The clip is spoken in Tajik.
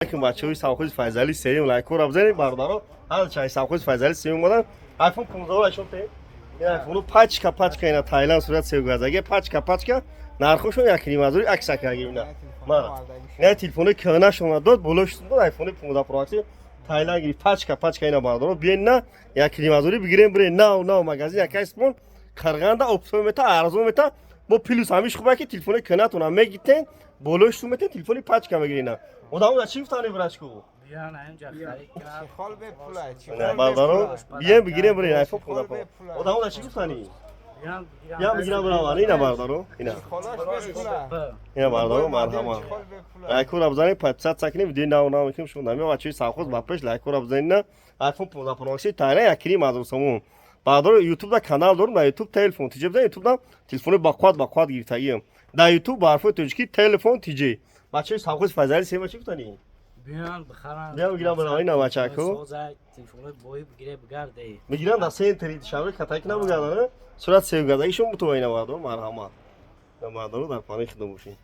Алейкум, бачаҳои совхози Файзали сеюм, лайкора бизанед, бародаро. Ҳар чай совхози Файзали сеюм омадан. iPhone 15 ро шон те. Ин iPhone пачка пачка, ина Таиланд, сурат севгазаги, пачка пачка, нархошон 1,5 ҳазори акса карги ина. Мара. Не, телефони кӯҳнашона дод, болош дод, iPhone 15 Pro Max Таиланд гирифт, пачка пачка. Ина, бародаро, биен на 1,5 ҳазори бигирем, бирен нав нав магазин якайспон Қарғанда, оптовый мета, арзон мета. Бо плюс ҳамиш хуба ки телефони кӯҳнатона мегитен, болош метен, телефони пачка мегирина. Одамо чӣ гуфтани, брачку? Биён, ҳаминҷа харид кунам. Чехол бепула, чехол. Бародаро, биен, бигирем, бирен iPhone Чехол 15 Pro. бепула. Одамо чӣ гуфтани? Биён, бигирам. Биён, бигирам, бирам. Ина, бародаро, ина. Чехолаш бепула. Ина, бародаро, марҳамат. Чехол бепула. Лайкора бизанед, подписаться кунед, видеои нав нав мекунем. Шумо намео, бачаҳои совхоз ба пеш, лайкора бизанед. На iPhone 15 Pro Max Таиланд 1,5 ҳазор сомон. Бародаро, YouTube да канал дорем, дар YouTube Телефон ТЖ бизанед, YouTube да телефони бақувват бақувват гирифтагиам. Дар YouTube ба ҳарфҳои тоҷикӣ Телефон ТЖ. Бачаҳои совхози Файзали сема чӣ гуфтани? Биён, бихарам. Биён, бигирам, бирам. Ина, бачако. Созай, телефони бои бигире, бигарде. Мегирам, дар центри Душанбе катаки набугардан, сурат севгазагишон бутова. Ина, бародаро, марҳамат. Бародаро, дар паноҳи худо бошед.